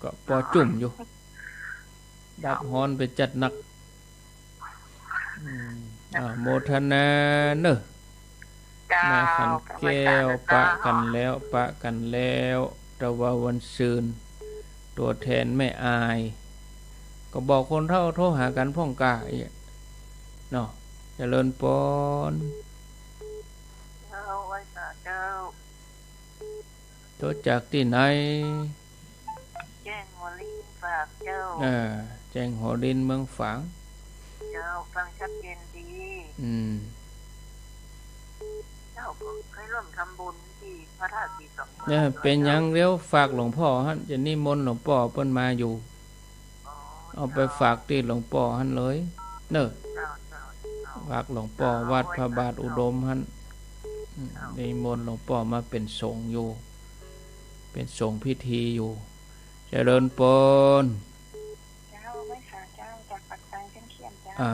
ก็ปอจุ่มอยู่ ดับฮ้อนไปจัดหนัก อืม อ่า โมทนาเนอะ เจ้า แม่ขันแก้ว ปะกั๋นแล้ว ปะกั๋นแล้ว แต่ว่าวันซืน ตั๋วแทนแม่อาย ก็บอกคนเฒ่าโทรหากั๋นพ่องกาอี้เนาะ เจริญปอน เจ้า ไหว้สาเจ้า โทรจากตี้ไหน แจ้งหัวลินฝางเจ้า เออ แจ้งหัวลินเมืองฝาง เจ้า ฟังชัดเจนดี อืม เจ้า ก็เคยร่วมทำบุญตี้พระธาตุศรีสองเมือง เนี่ย เป๋นหยัง เดี๋ยวฝากหลวงป้อหั้น จะนิมนต์หลวงป้อเปิ้นมาอยู่ อ๋อ เอาไป เจ้า ฝากตี้หลวงป้อหั้นเลย เนอะ เจ้า เจ้า เจ้า ฝากหลวงป้อ เจ้า วัดพระบาทอุดมหั้น อืม เจ้า นิมนต์หลวงป้อมาเป๋นสงฆ์อยู่ เป๋นสงฆ์พิธีอยู่ เจริญปอน เจ้า ไหว้สาเจ้า จากปากซางเชียงเขียนเจ้า อ่า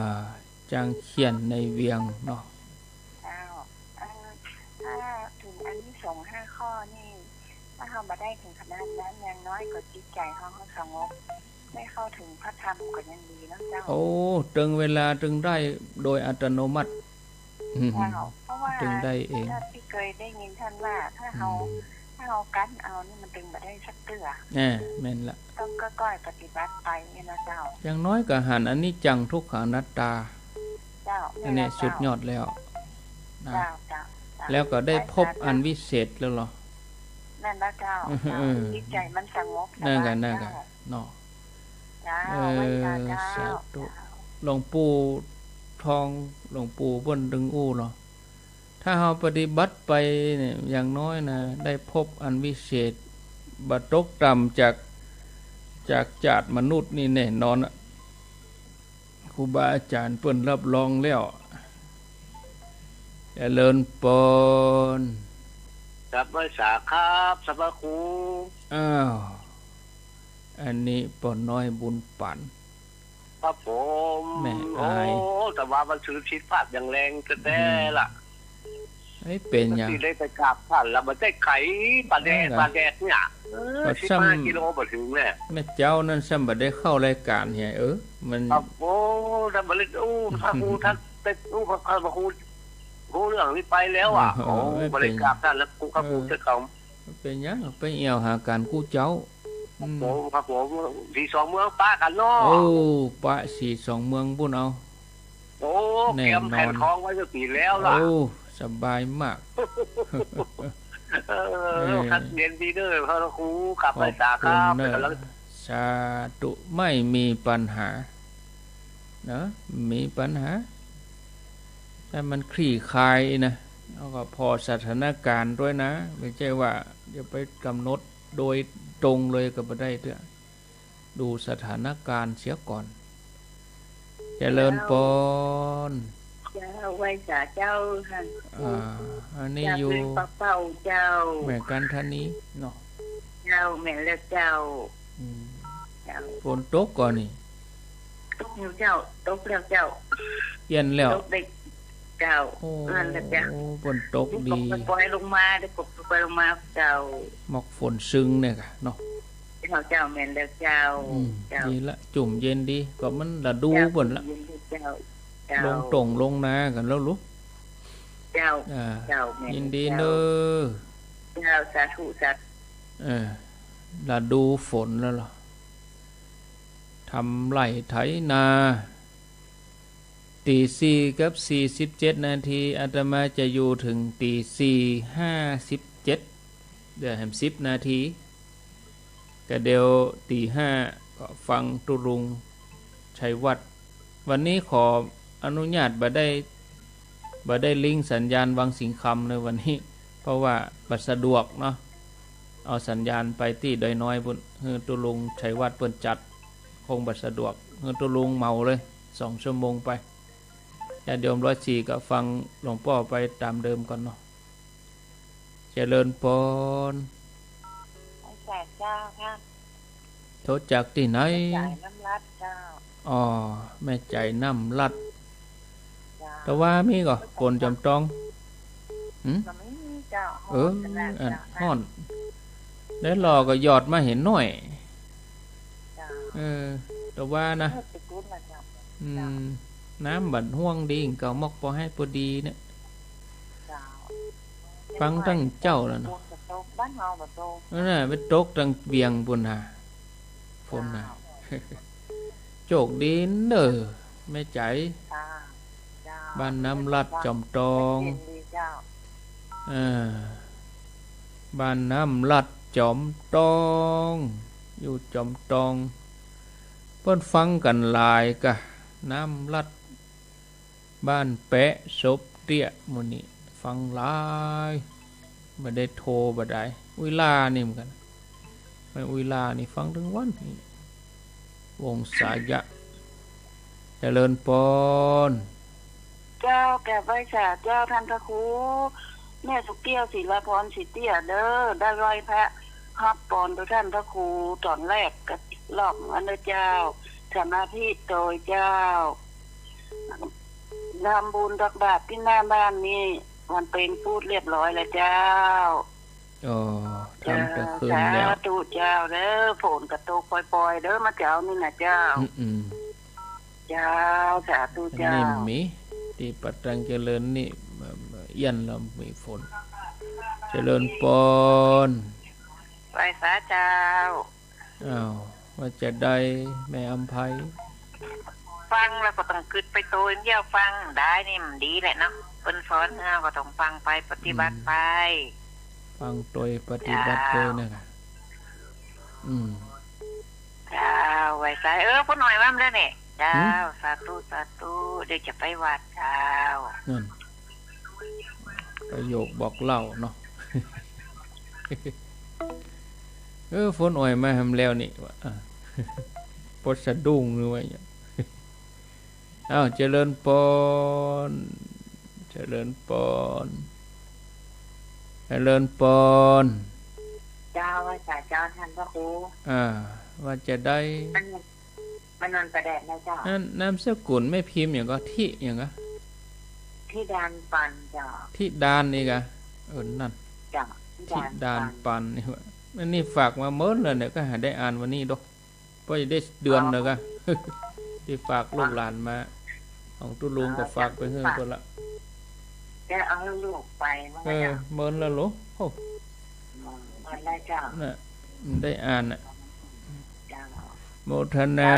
จางเขียนในเวียงเนาะ เจ้า อัน ถ้าถึงอานิสงส์ห้าข้อนี่ ถ้าเฮาบ่ได้ถึงขนาดนั้น อย่างน้อยก็จิตใจ๋เฮา เฮาสงบ ได้เข้าถึงพระธรรมก็ยังดีเนาะเจ้า โอ้ ตึงเวลาตึงได้โดยอัตโนมัติ อืม เจ้า เพราะว่า ตึงได้เอง เท่าตี้เกยได้ยินท่านว่า ถ้าเฮา อืม ถ้าเฮากั้นเอานี่มันตึงบ่ได้สักเตื้อ แน่ แม่นละ ต้องก้อยๆ ปฏิบัติไปเนี่ยนะเจ้า อย่างน้อยก็หันอนิจจังทุกขังอนัตตา เจ้า อันนี้ แม่นละเจ้า สุดยอดแล้วนะ เจ้า เจ้า เจ้า แล้วก็ได้พบอันวิเศษแล้วเหรอ แม่นละเจ้า เออ เจ้า จิตใจ๋มันสงบ นั่นกะ สบาย นั่นกะ เจ้า เนาะ เจ้า เออ ไหว้สาเจ้า สาธุ เจ้า หลวงปู่ทอง หลวงปู่เปิ้นตึงอู้เหรอ ถ้าเฮาปฏิบัติไปเนี่ย อย่างน้อยนะ ได้พบอันวิเศษ บ่ตกต่ำจาก จากจาติมนุษย์นี่แน่นอนอะ ครูบาอาจ๋ารย์เปิ้นรับรองแล้ว เจริญปอน ครับ ไหว้สาครับ ท่านพระครู อ้าว อันนี้ป้อน้อยบุญปัน ครับผม แม่อาย โอ้ แต่ว่ามันถือสิทธิ์พลาดอย่างแรงแต๊ๆ ละ เฮ้ย เป๋นหยัง ตี้ได้ไปกราบต้านละ บ่ได้ไข ปะแดด เออ ปะแดดเนี่ย เออ ก็ สิบห้า ซ้ำ กิโลบ่เถิงแน่ แม่เจ้านั้นซ้ำบ่ได้เข้ารายก๋านเหีย เออ มัน ครับ โอ้ ถ้าบ่ได้ โอ้ พระครูท่านเป็น โอ้ พระ พระครู ฮู้เรื่องนี้ไปแล้วอะ เออ โอ้ เออ บ่ได้กราบต้านละ ครู พระครู เออ เจ้าเขา เป๋นหยัง ไปเอี่ยวหาก๋านกู้เจ้า อืม ผม ครับผม สีสองเมืองปะกั๋นเนาะ โอ้ ปะสีสองเมืองปู้นเอา โอ้ แน่นอน เตรียมแผนของไว้ตั้งแต่แล้วล่ะ โอ้ สบายมาก เออ เออ ครับ เย็นดีเด้อ พระครู กราบไหว้สาครับ ขอบคุณเนอะ เป๋นก๋ำลัง สาธุ ไม่มีปัญหา เนอะ มีปัญหา ถ้ามันคลี่คลายนะ แล้วก็ผ่อสถานก๋านด้วยนะ ไม่ใช่ว่าจะไปก๋ำหนดโดยตรงเลยก็บ่ได้เตื้อ ดูสถานก๋านเสียก่อน เจริญปอน เจ้า ไหว้สาเจ้าค่ะ อ่า อันนี้ เจ้า อยู่ เปิ้นปะเป้าเจ้า แม่กันทนีเนาะ เจ้า แม่นแล้วเจ้า อืม เจ้า ฝนตกก่อนี่ ตกอยู่เจ้า ตกแล้วเจ้า เอี้ยนแล้ว ตกได้เจ้า โอ้ นั่นแหละเจ้า ฝนตกดี เดี๋ยวก็ปล่อยลงมา เดี๋ยวก็ปล่อยลงมาเจ้า หมอกฝนซึ่งเนี่ยกะเนาะ เจ้า เจ้า แม่นแล้วเจ้า อืม เจ้า ดีละ จุ่มเย็นดี ก็มันฤดู เจ้า เปิ้นละ เย็นดีเจ้า เจ้า ลงต้งลงนากั๋นแล้วลูก เจ้า อ่า เจ้า แม่น ยินดี เจ้า เนอะ เจ้า สาธุ สาธุ เออ ฤดูฝนแล้วเหรอ ทำไร่ไถนา ตีสี่กับสี่สิบเจ็ดนาที อาตมาจะอยู่เถิงตีสี่ห้าสิบเจ็ด เหลือแหมสิบนาที ก็เดี๋ยวตีห้าก็ฟังตุ๊ลุงชัยวัฒน์ วันนี้ขออนุญาตบ่ได้ บ่ได้ลิงก์สัญญาณวังสิงห์คำในวันนี้ เพราะว่าบ่สะดวกเนาะ เอาสัญญาณไปตี้ดอยน้อยปู้น หื้อตุ๊ลุงชัยวัฒน์เปิ้นจัด คงบ่สะดวก หื้อตุ๊ลุงเหมาเลย สองชั่วโมงไป ญาติโยมร้อยสี่ก็ฟังหลวงป้อไปต๋ามเดิมก่อนเนาะ เจริญปอน ไหว้สาเจ้าค่ะ โทรจากตี้ไหน แม่ใจ๋น้ำลัดเจ้า อ๋อ แม่ใจ๋น้ำลัด เจ้า ตะวามีก่อ ฝนจ๋อมตอง หืม บ่มีเจ้า เออ ฮ้อนขนาด อัน เจ้า ฮ้อน ได้หล่อก็หยอดมาเหียหน้อย เจ้า เออ ตะวานะ เออ ไปกู้มาเจ้า อืม เจ้า น้ำบ่ห่วงดี เก่าหมอกปอให้ปอดีเนี่ย เจ้า ฟังตั้งเจ้าแล้วเนาะ ฝนก็ตก บ้านเฮาบ่ตก นั่นน่ะ ไปตกตั้งเวียงปู้นน่ะ ฝนน่ะ เจ้า โจคดีเน่อ แม่ใจ๋ เจ้า เจ้า บ้านน้ำลัดจ๋อมตอง เย็นดีเจ้า เออ บ้านน้ำลัดจ๋อมตอง อยู่จ๋อมตอง เปิ้นฟังกั๋นหลายกะ น้ำลัด บ้านแป๊ะ ศพเตี้ย หมู่นี้ฟังหลาย บ่ได้โทรบ่ได้ อุ้ยลานี่เหมือนกั๋น แม่อุ้ยลานี่ฟังตึงวันนี่ วงศายะ เจริญปอน เจ้า กราบไหว้สาเจ้าต้านพระครู แม่สุเกี้ยว ศิลาพร ศรีเตี้ยเด้อ ได้ไหว้พระฮับปอนโตต้านพระครูต๋อนแรกกะรอบนั้นเด้อเจ้า สมาธิโตยเจ้า ทำบุญตักบาตรตี้หน้าบ้านนี่ มันเป๋นปู๊ดเรียบร้อยแล้วเจ้า อ๋อ ทำแต่คืนแล้ว เจ้า สาธุเจ้าเด้อ ฝนก็ตกปล่อยๆ เด้อ มาเจ๊านี่นะเจ้า อืมๆ เจ้า สาธุเจ้า อันนี้มี ตี้ปัดตังเจริญนี่ เอี้ยนแล้วมีฝน เจริญปอน ไหว้สาเจ้า อ้าว ว่าจะใดแม่อำไพ ฟังแล้วก็ต้องกึ๊ดไปโตเยียะ ฟังได้นี่มันดีแหละเนาะ เปิ้นสอนเฮาก็ต้องฟังไป ปฏิบัติไป อืม ฟังโตยปฏิบัติโตยนะกะ เจ้า อืม เจ้า ไหว้สา เออ ป้อน้อยมาแล้วเนี่ย เจ้า หืม สาธุ สาธุ เดี๋ยวจะไปวัดเจ้า นั่น ประโยคบอกเล่าเนาะ เออ ฝนอ่อยมาแหมแล้วนี่วะ อ่ะ ปดสะดุ้งหรือว่าหยัง อ้าว เจริญปอน เจริญปอน เจริญปอน เจ้า ไหว้สาเจ้าต้านพระครู อ่า ว่าจะใด อัน มานอนประแดดนะเจ้า นั่นนามสกุลแม่พิมพ์หยังก่อ ธิหยังก่อ ธิดาปันเจ้า ธิดาอีกอะ เออ นั่น เจ้า ธิดาปันนี่วะ อันนี้ฝากมาเมินแล้วเนี่ย ก็หาได้อ่านวันนี้ดอก เพราะจะได้เดือนแล้วก็ ได้ฝากลูกหลานมา ของตุ๊ลุงก็ฝากไปหื้อเปิ้นละ จะเอาลูกไป เออ เมินแล้วโหล โอ้ เมินแล้วเจ้า น่ะ ได้อ่านน่ะ เจ้า โมทนา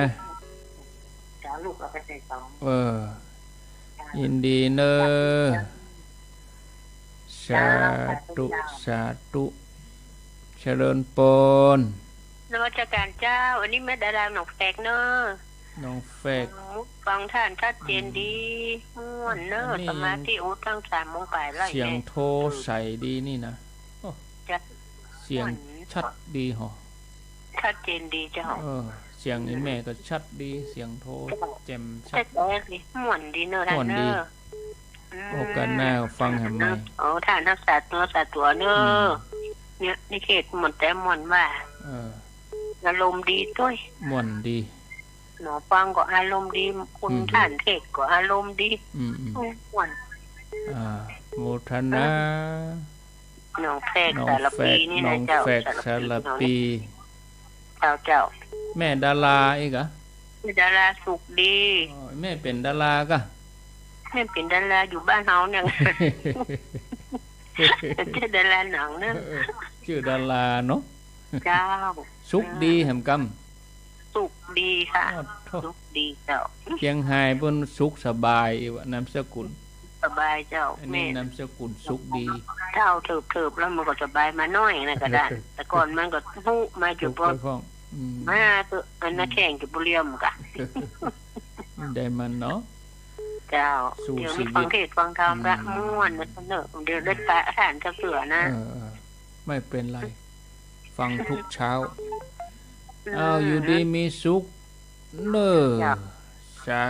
เจ้า ลูกเอาไปใส่ซอง เออ ยินดีเนอะ สาธุ สาธุ เจริญปอน นมัสการเจ้า อันนี้แม่ดาราหนองแฟกเนอะ หนองแฟก ฟังท่านชัดเจนดี ม่วนเนอะ อันนี้ สมาธิ โอ้ ตั้งสามโมงปลายแล้ว เสียงโทรใสดีนี่นะ โอ้ จ้ะ เสียง ม่วน ชัดดีหอ ชัดเจนดีเจ้า เออ เสียงอีแม่ก็ชัดดี เสียงโทร เจ้า แจ่มชัด ชัดแจ๋วดี ม่วนดีเนอะ ม่วนดี ท่านเนอะ อืม โอกาสหน้าฟังแหมใหม่ โอ้ ท่านรักษาตัว รักษาตัวเนอะ อืม เนี่ยนิเทศม่วนแต๊ม่วนว่า เออ อารมณ์ดีตวย ม่วนดี หนอ ฟังก็อารมณ์ดี คุณ อืม ท่านเทศน์ก็อารมณ์ดี อืม อืม ม่วน อ่า โมทนา หนองแฟก หนองแฟก สารภีนี่นะเจ้า หนองแฟก สารภี สารภี เจ้า เจ้า แม่ดาราอีกอะ แม่ดาราสุขดี อ๋อ แม่เป๋นดาราก่ะ แม่เป๋นดาราอยู่บ้านเฮาเนี่ย เจ้าดาราหนังเนอะ เออ จื้อดาราเนาะ เจ้า สุขดี เออ แหมกำ สุขดีค่ะ อ้าวโธ่ สุขดีเจ้า เจียงฮายเปิ้นสุขสบายอีกวะ นามสกุล สบายเจ้า อันนี้ แม่ นามสกุลสุขดี เฒ่าเถิบๆ แล้วมันก็สบายมาหน้อยนะก็ได้ แต่ก่อนมันก็ทุกข์มาอยู่ ทุกข์ไปพ่อง อืม มาเถอะ อันนั้น อืม แข่งกับบุเรียมกะ ได้มันเนาะ เจ้า สู้ เดี๋ยวนี้ ชีวิต ฟังเทศน์ฟังธรรมละ อืม ม่วนนะเนอะ เดี๋ยวได้ปะทานเจ้าเสือนะ เออ เออ ไม่เป็นไร ฟังทุกเช้า อืม อ้าว อยู่ดีมีสุขเนอะ จ้ะ สา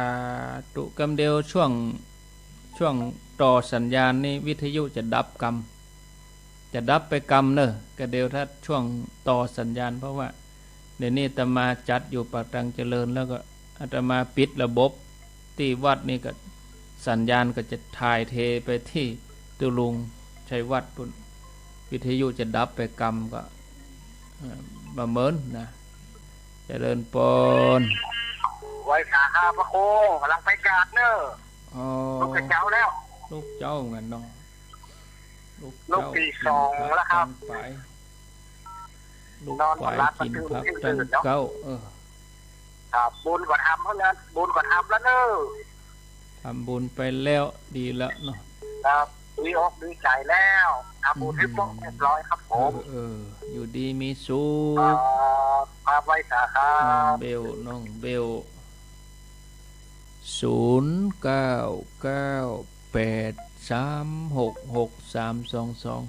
ธุ กำเดียวช่วง ช่วงต่อสัญญาณนี่วิทยุจะดับกำ จะดับไปกำเนอะ กำเดียวถ้าช่วงต่อสัญญาณ เพราะว่าเดี๋ยวนี้อาตมาจัดอยู่ป่าตังเจริญ แล้วก็อาตมาปิดระบบตี้วัดนี่ก็สัญญาณก็จะถ่ายเทไปตี้ตุ๊ลุงชัยวัฒน์ปุ้น วิทยุจะดับไปกำก็ เอ่อ บ่าเมินนะ เจริญปอน ไหว้สาขาพระครู ก๋ำลังไปกราบเนอะ อ๋อ ลุกแต่เจ๊าแล้ว ลุกเจ๊าเหมือนกันเนาะ ลุก ลุกเจ๊า ตีสองแล้วครับ กิ๋นผักตังป๋าย ลุกป๋าย นอนหลับ กิ๋นผักตังเก๊า เออ ครับ บุญก็ทำแล้วนะ บุญก็ทำแล้วเนอะ ทำบุญไปแล้ว ดีแล้วเนาะ ครับ ดีอกดีใจ๋แล้ว ทำบุญให้ครบเรียบร้อยครับผม อืม เออ เออ อยู่ดีมีสุข ครับ ครับ ไหว้สาขา น้องเบล น้องเบล ศูนย์เก้าเก้าแปดสามหกหกสามสองสอง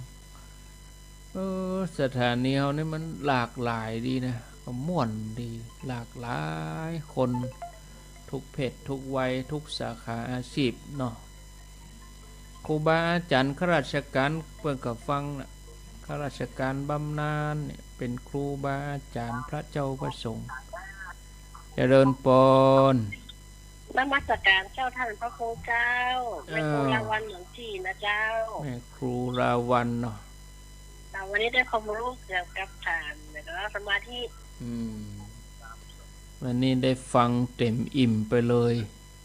เออ สถานีเฮานี่มันหลากหลายดีนะ ก็ม่วนดี หลากหลายคน ทุกเพศทุกวัย ทุกสาขาอาชีพเนาะ ครูบาอาจ๋ารย์ข้าราชก๋านเปิ้นก็ฟังน่ะ ข้าราชก๋านบำนาญเนี่ย เป๋นครูบาอาจ๋ารย์พระเจ้าพระสงฆ์ เจริญปอน นมัสการเจ้าท่านพระครูเจ้า แม่ครู เออ ราวัณหนองจี่นะเจ้า แม่ครูราวัณเนาะ อ่า วันนี้ได้ความรู้เกี่ยวกับฌานแล้วก็สมาธิ อืม วันนี้ได้ฟังเต็มอิ่มไปเลย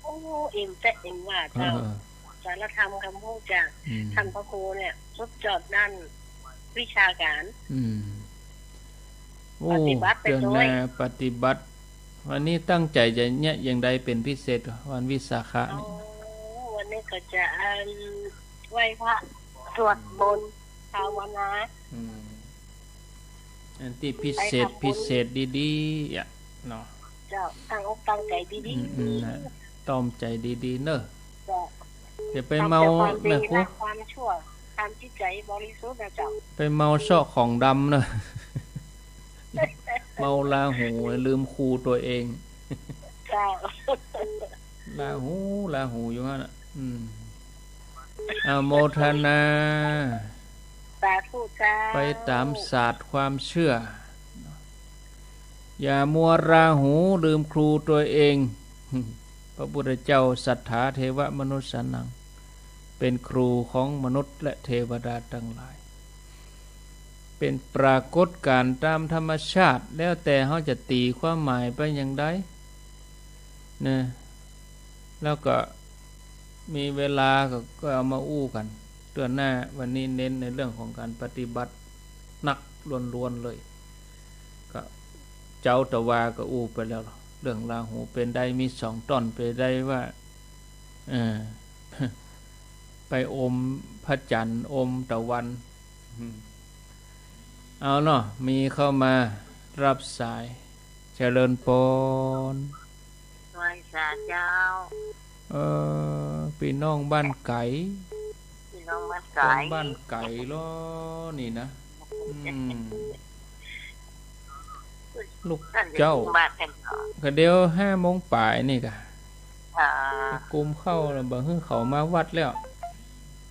โอ้ อิ่มแต๊อิ่มว่าเจ้า เออ สาระธรรมคำพูดจาก อืม ท่านพระครูเนี่ย สุดยอดด้านวิชาการ อืม โอ้ ปฏิบัติไป เจ้า ด้วย นาปฏิบัติ วันนี้ตั้งใจ๋จะเยียะอย่างใดเป๋นพิเศษ วันวิสาขะนี่ อ๋อ วันนี้ก็จะ เอิ่ม ไหว้พระ สวดมนต์ ภาวนา อืม อันตี้พิเศษ ไปทำบุญ พิเศษดีๆ อะเนาะ เจ้า ตั้งอกตั้งใจ๋ดีๆ อืมๆ นะ ต้อมใจ๋ดีๆ เนอะ เจ้า อย่าไปเมา ทำแต่ความดี แม่ครู ละความชั่ว ทำจิตใจ๋บริสุทธิ์นะเจ้า ไปเมาเซาะของดำเนอะ เมาราหู ลืมครูตัวเอง เจ้า ราหู ราหูอยู่หั้นน่ะ อืม อนุโมทนา สาธุเจ้า ไปต๋ามศาสตร์ความเจื้อ อย่ามัวราหูลืมครูตัวเอง พระพุทธเจ้า สัทธาเทวมนุสสานัง เป็นครูของมนุษย์และเทวดาตังหลาย เป็นปรากฏการณ์ต๋ามธรรมชาติ แล้วแต่เฮาจะตี๋ความหมายไปอย่างใด นะ แล้วก็มีเวลาก็ ก็เอามาอู้กั๋นเตื้อหน้า วันนี้เน้นในเรื่องของก๋านปฏิบัติหนักล้วนๆ เลย ก็เจ๊าตะวาก็อู้ไปแล้ว เรื่องราหู เป๋นได้มีสองต๋อน เป๋นได้ว่า เออ ไปอมพระจันทร์ อมตะวัน อืม เอาเนาะ มีเข้ามารับสาย เจริญปอน ไหว้สาเจ้า เออ ปี้น้องบ้านไก๋ ปี้น้องบ้านไก๋ คนบ้านไก๋ลอนี่นะ อืม ลูกเจ้า บ้านกันเหรอ ก็เดี๋ยวห้าโมงป๋ายนี่ก่ะ อ่า กุมข้าวแล้ว บ่าหื้อเขามาวัดแล้ว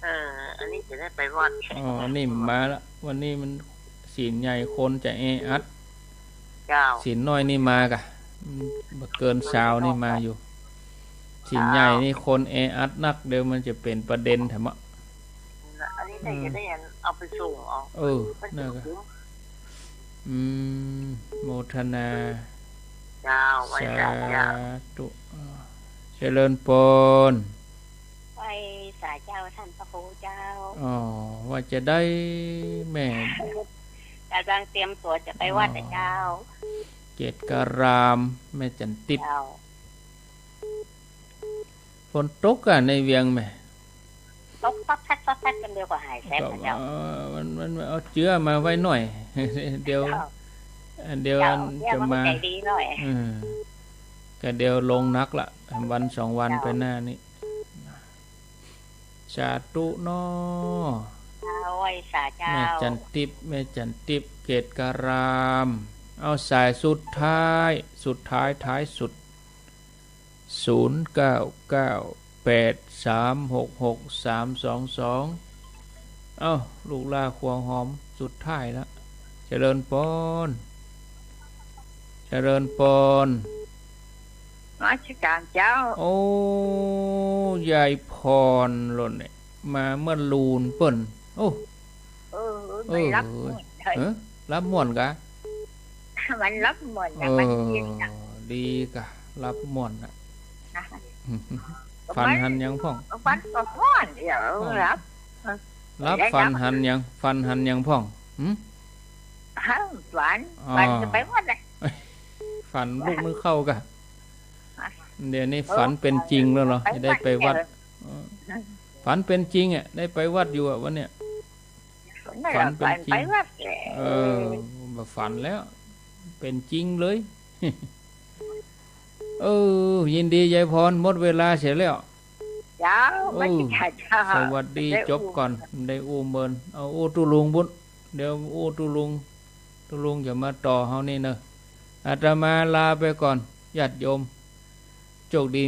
เออ อันนี้จะได้ไปวัด อ๋อ อันนี้มาละ วันนี้มันศีลใหญ่ คนจะแออัด เจ้า ศีลน้อยนี่มาก่ะ อืม บ่เกินซาวนี่มาอยู่ ศีลใหญ่นี่คนแออัดนัก เดี๋ยวมันจะเป๋นประเด็นแถมอะ อันนี้น่าจะได้เอาไปส่งออก เออ น่าจะ อืม โมทนา เจ้า ไหว้สาเจ้า สาธุ เจริญปอน ไหว้สาเจ้าต้านพระครูเจ้า อ๋อ ว่าจะได้แม่ ก๋ำลังเตรียมตั๋วจะไปวัดนะเจ้า เกตการาม แม่จันติบ เจ้า ฝนตกก่ะในเวียงแม่ ตกปั๊บปั๊บปั๊บปั๊บ กันเดียวก็หายแสบ ก็ นะเจ้า เออ มัน มัน มันเอาเจื้อมาไว้หน่อย เดี๋ยว เจ้า เดี๋ยว เจ้า เดี๋ยวมัน จะมา ใจดีหน่อย อืม ก็เดี๋ยวลงหนักละ วันสองวัน เจ้า ไปหน้านี่ สาธุเนาะ เจ้า ไหว้สาเจ้า แม่จันติบ แม่จันติบ เกตการาม เอาสายสุดท้าย สุดท้าย ท้ายสุด ศูนย์เก้าเก้าแปดสามหกหกสามสองสอง เอ้า ลูกหล้าครัวหอมสุดท้ายละ เจริญปอน เจริญปอน นมัสก๋านเจ้า โอ้ ยายพรโลดเนี่ย มาเมื่อลูนเปิ้น โอ้ เออ มันหลับม่วน เออ หลับม่วนก่ะ มันหลับม่วนนะ เออ มันเย็นนะ ดีก่ะ หลับม่วนน่ะ นะ ฝันหันหยังพ่อง ฝันก็ฮ้อนเดี๋ยว ฮ้อน หลับ หลับ ฝันหันหยัง ฝันหันหยังพ่อง หึ ฮะ ฝัน อ๋อ ฝันจะไปวัดเลย ฝันลูกนึ่งข้าวก่ะ ฮะ เดี๋ยวนี้ เออ ฝันเป๋นจริงแล้วเหรอ ไปวัด จะได้ไปวัด เออ เออ ฝันเป๋นจริงอะ ได้ไปวัดอยู่อะวันเนี้ย นั่นแหละ ฝันเป๋นจริง ฝันไปวัดแหละ เออ บ่ฝันแล้ว เป๋นจริงเลย เออ ยินดียายพร หมดเวลาเสียแล้ว เจ้า เออ ไม่ใช่เจ้า สวัสดี ได้อู้ จบก่อน ได้อู้เมิน เอาอู้ตุ๊ลุงบุญ เดี๋ยวอู้ตุ๊ลุง ตุ๊ลุงจะมาต่อเฮานี่เนอะ อาตมาลาไปก่อน ญาติโยม โชคดี